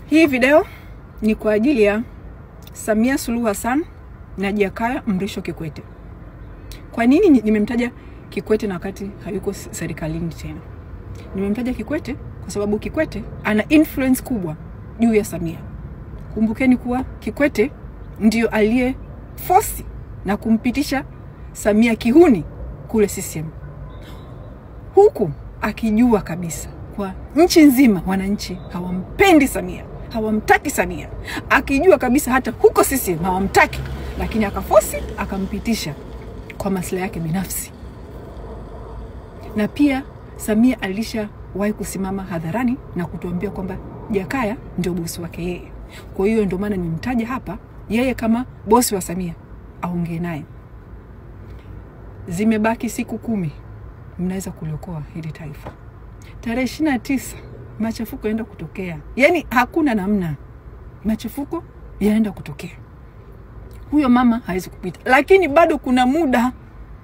Hii video ni kwa ajili ya Samia Suluhu Hassan na Jakaya Mrisho Kikwete. Kwa nini nimemtaja Kikwete na wakati hayuko serikalini tena? Nimemtaja Kikwete kwa sababu Kikwete ana influence kubwa juu ya Samia. Kumbukeni kuwa Kikwete ndio aliye force na kumpitisha Samia kihuni kule CCM, huku akijua kabisa kwa nchi nzima wananchi hawampendi Samia, hawamtaki Samia, akijua kabisa hata huko CCM hawamtaki, lakini akafosi akampitisha kwa maslahi yake binafsi. Na pia Samia alishawahi kusimama hadharani na kutuambia kwamba Jakaya ndio bosi wake yeye. Kwa hiyo ndio maana nimemtaja hapa yeye kama bosi wa Samia, aongee naye. Zimebaki siku 10, mnaweza kuliokoa hili taifa. Tarehe 29 machafuko yaenda kutokea. Yaani hakuna namna, machafuko yaenda kutokea. Huyo mama hawezi kupita. Lakini bado kuna muda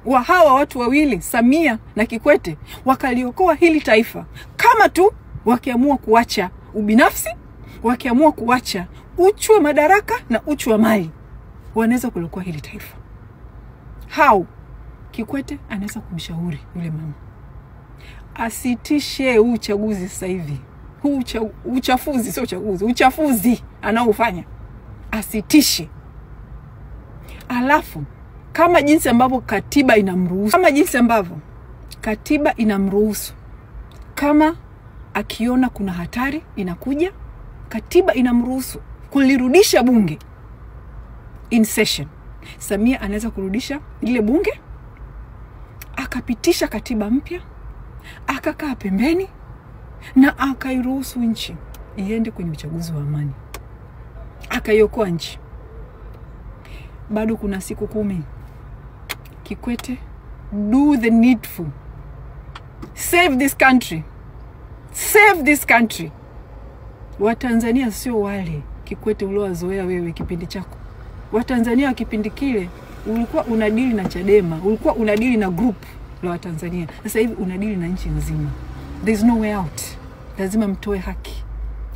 wa hawa watu wawili, Samia na Kikwete, wakaliokoa hili taifa, kama tu wakiamua kuacha ubinafsi, wakiamua kuacha uchu wa madaraka na uchu wa mali, wanaweza kuliokoa hili taifa. How? Kikwete anaweza kumshauri yule mama asitishe uchaguzi sasa hivi. Huu uchafuzi, sio uchaguzi, uchafuzi anaofanya asitishe. Alafu kama jinsi ambavyo katiba inamruhusu, kama jinsi ambavyo katiba inamruhusu, kama akiona kuna hatari inakuja, katiba inamruhusu kulirudisha bunge in session. Samia anaweza kurudisha ile bunge, akapitisha katiba mpya, akakaa pembeni na akairuhusu nchi iende kwenye uchaguzi wa amani, akaiokoa nchi. Bado kuna siku 10. Kikwete, do the needful. Save this country. Save this country. Watanzania sio wale Kikwete uliowazoea wewe kipindi chako. Watanzania wa kipindi kile ulikuwa unadili na Chadema, ulikuwa unadili na group la Watanzania. Sasa hivi unadili na nchi nzima. There is no way out. Lazima mtoe haki.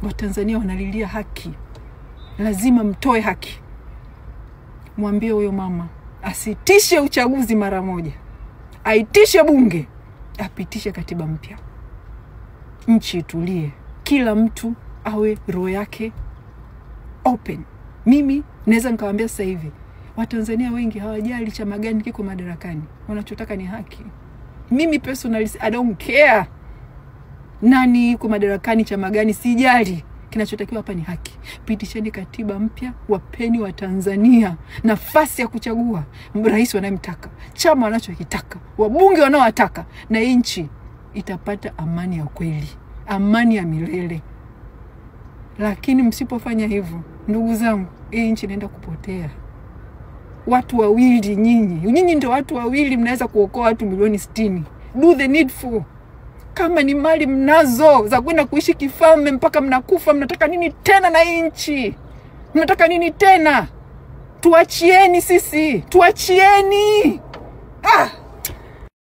Watanzania wanalilia haki. Lazima mtoe haki. Mwambie huyo mama asitishe uchaguzi mara moja, aitishe bunge, apitishe katiba mpya, nchi itulie, kila mtu awe roho yake open. Mimi naweza nikawaambia sasa hivi Watanzania wengi hawajali chama gani kiko madarakani, wanachotaka ni haki. Mimi personally I don't care nani yuko madarakani, chama gani, sijali. Kinachotakiwa hapa ni haki. Pitisheni katiba mpya, wapeni wa Tanzania nafasi ya kuchagua rais wanayemtaka, chama wanachokitaka, wabunge wanaowataka, na nchi itapata amani ya kweli, amani ya milele. Lakini msipofanya hivyo, ndugu zangu, hii nchi inaenda kupotea. Watu wawili nyinyi, nyinyi ndio watu wawili mnaweza kuokoa watu milioni 60. Do the needful. Kama ni mali mnazo za kwenda kuishi kifalme mpaka mnakufa, mnataka nini tena na nchi? Mnataka nini tena? Tuachieni sisi, tuachieni. Ah!